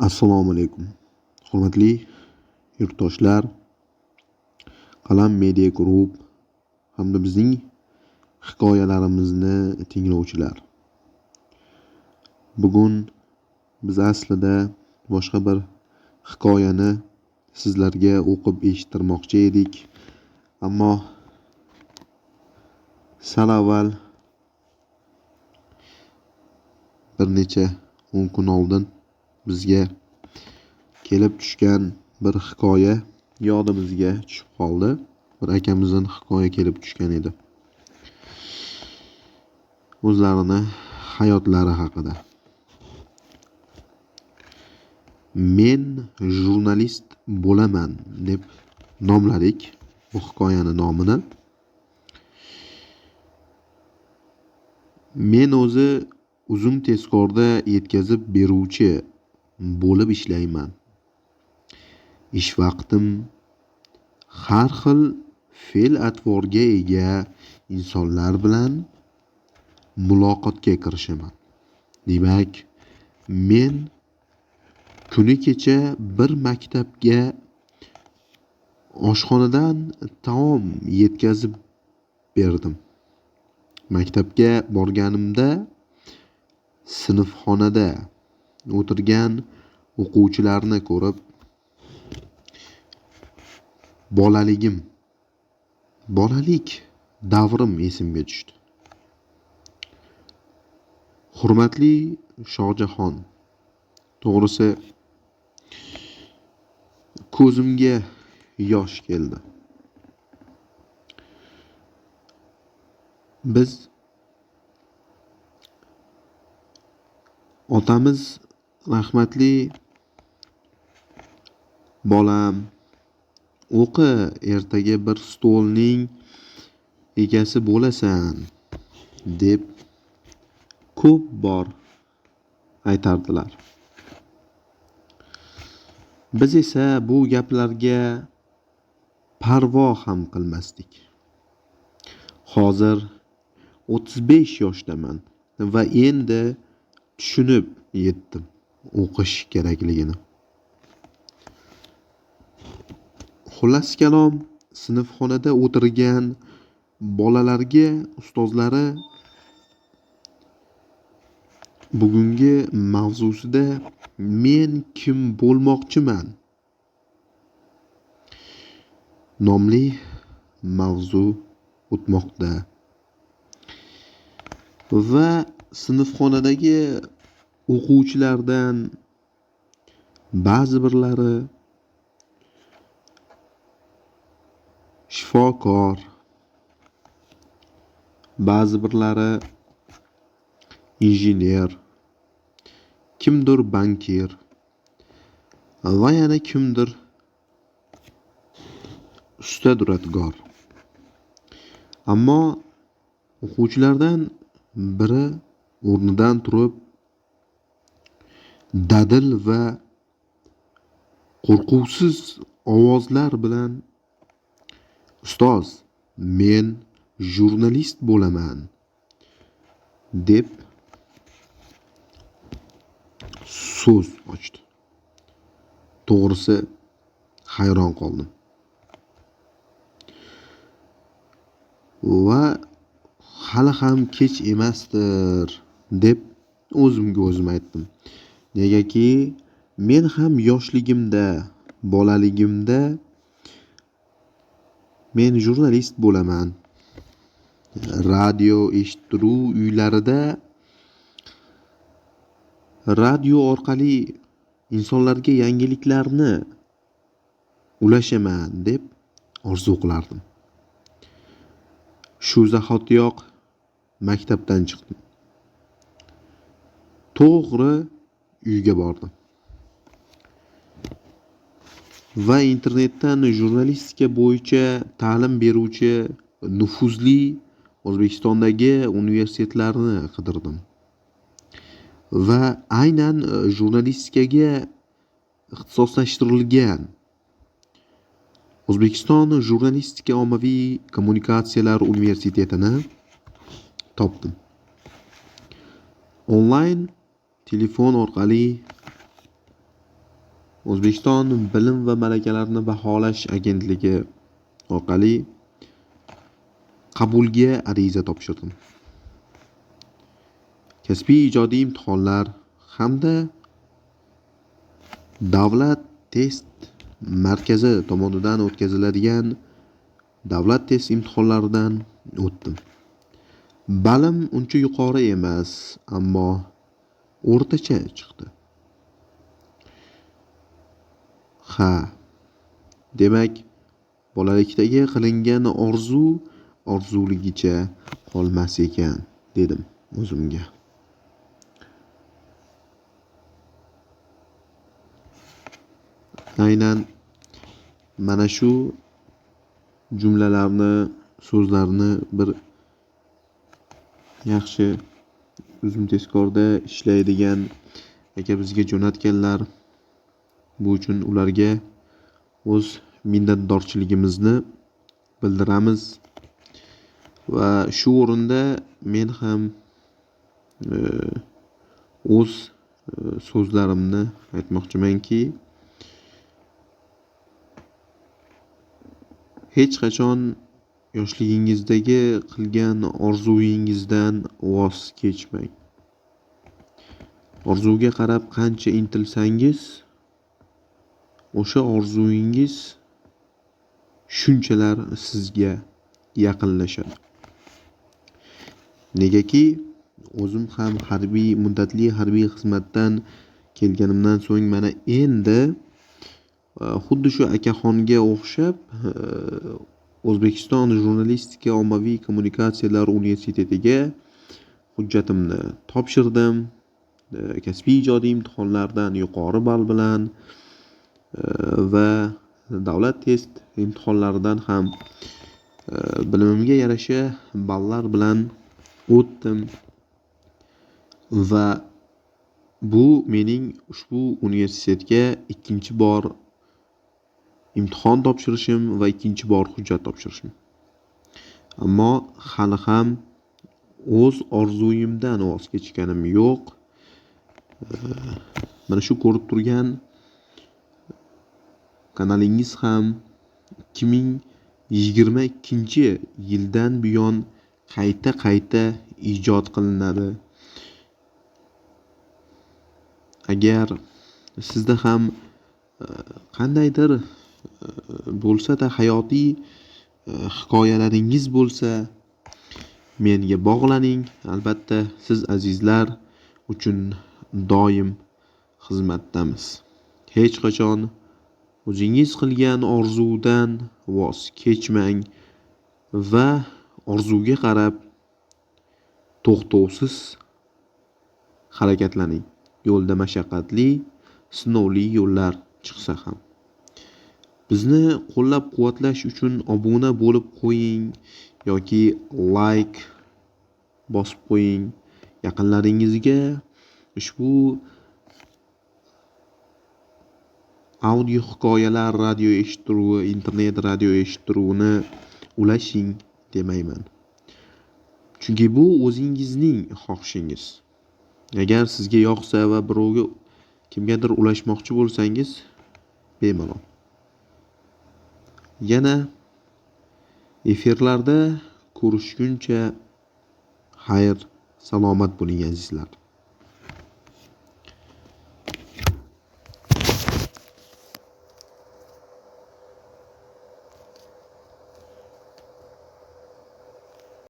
Assalomu alaykum. Hurmatli yurtdoshlar, Qalam Media Group hamda bizning hikoyalarimizni tinglovchilar. Bugun biz aslida boshqa bir hikoyani sizlarga o'qib eshittirmoqchi edik. Ammo sal avval bir necha 10 kun oldin bizga kelib tushgan bir hikoya yodimizga tushib qoldi. Bir akamizdan hikoya kelib tushgan edi. O'zlarini hayotlari haqida. Men jurnalist bo'laman deb nomladik bu hikoyani nomini. Men o'zi Uzum tezkorda yetkazib beruvchi bo'lib ishlayman. Ish vaqtim har xil fe'l-atvorga ega insonlar bilan muloqotga kirishaman. Demak, men kuni kecha bir maktabga oshxonadan taom yetkazib berdim. Maktabga borganimda sinfxonada o'tirgan o'quvchilarni ko'rib bolalik davrim esimga tushdi. Hurmatli Shohjahon, to'g'risi ko'zimga yosh keldi. Biz otamiz rahmatli bolam, o'qi, ertaga bir stolning egasi bo'lasan, deb ko'p bor aytardilar. Biz esa bu gaplarga parvo ham qilmasdik. Hozir 35 yoshdaman va endi tushunib yetdim o'qish kerakligini. Xullas kalom, sinfxonada o'tirgan bolalarga ustozlari bugungi mavzusida men kim bo'lmoqchiman nomli mavzu o'tmoqda. Va sinfxonadagi o'quvchilardan ba'zi birlari shifokor, ba'zi birlari injener, kimdir bankir va yana kimdir usta duradgor. Ammo o'quvchilardan biri o'rnidan turib dadil va qo'rquvsiz ovozlar bilan ustoz, men jurnalist bo'laman deb so'z ochdi. To'g'risi hayron qoldim. Va hali ham kech emasdir deb o'zimga o'zim aytdim. Negaki men ham yoshligimda, bolaligimda men jurnalist bo'laman. Radio eshittiruv uylarida radio orqali insonlarga yangiliklarni ulashaman deb orzu qilardim. Shu zahotiyoq maktabdan chiqdim. To'g'ri uyga bordim. Va internetdan jurnalistika bo'yicha ta'lim beruvchi nufuzli O'zbekistondagi universitetlarni qidirdim. Va aynan jurnalistikaga ixtisoslashtirilgan O'zbekiston jurnalistika ommaviy kommunikatsiyalar universitetini topdim. Onlayn telefon orqali O'zbekiston bilim va malakalarni baholash agentligi orqali qabulga ariza topshirdim. Kasbiy ijodiy imtihonlar hamda davlat test markazi tomonidan o'tkaziladigan davlat test imtihonlaridan o'tdim. Balim uncha yuqori emas, ammo o'rtacha chiqdi. Ha, demak, bolalikdagi qilingan orzu orzuligicha qolmas ekan, dedim o'zimga. Aynan mana shu jumlalarni, so'zlarni bir yaxshi Uzum tezkorda ishlaydigan aka bizga jo'natganlar. Bu uchun ularga o'z minnatdorchiligimizni bildiramiz. Va shu o'rinda men ham o'z so'zlarimni aytmoqchimanki, hech qachon yoshligingizdagi qilgan orzuyingizdan voz kechmang. Orzuga qarab qancha intilsangiz, o'sha orzuyingiz shunchalar sizga yaqinlashadi. Negaki o'zim ham harbiy muddatli harbiy xizmatdan kelganimdan so'ng mana endi xuddi shu akaxonga o'xshab O'zbekiston jurnalistika ommaviy kommunikatsiyalar universitetiga hujjatimni topshirdim. Kasbiy ijodiy imtihonlardan yuqori ball bilan va davlat test imtihonlaridan ham bilimimga yarasha ballar bilan o'tdim. Va bu mening ushbu universitetga ikkinchi bor imtihon topshirishim va ikkinchi bor hujjat topshirishim. Ammo hali ham o'z orzuyimdan voz kechganim yo'q. Mana shu ko'rib turgan kanalingiz ham 2022-yildan buyon qayta-qayta ijod qilinadi. Agar sizda ham qandaydir bo'lsa-da hayotiy hikoyalaringiz bo'lsa, menga bog'laning. Albatta, siz azizlar uchun doim xizmatdamiz. Hech qachon o'zingiz qilgan orzudan voz kechmang va orzuga qarab to'xtovsiz harakatlaning. Yo'lda mashaqqatli, sinovli yo'llar chiqsa ham. Bizni qo'llab-quvvatlash uchun obuna bo'lib qo'ying yoki like bosib qo'ying. Yaqinlaringizga ushbu audio hikoyalar radio eshittiruvi, internet radio eshittiruvini ulashing demayman. Chunki bu o'zingizning xohishingiz. Agar sizga yoqsa va birovga, kimgadir ulashmoqchi bo'lsangiz, bemalol. Yana efirlarda ko'rishguncha xayr, salomat bo'ling azizlar.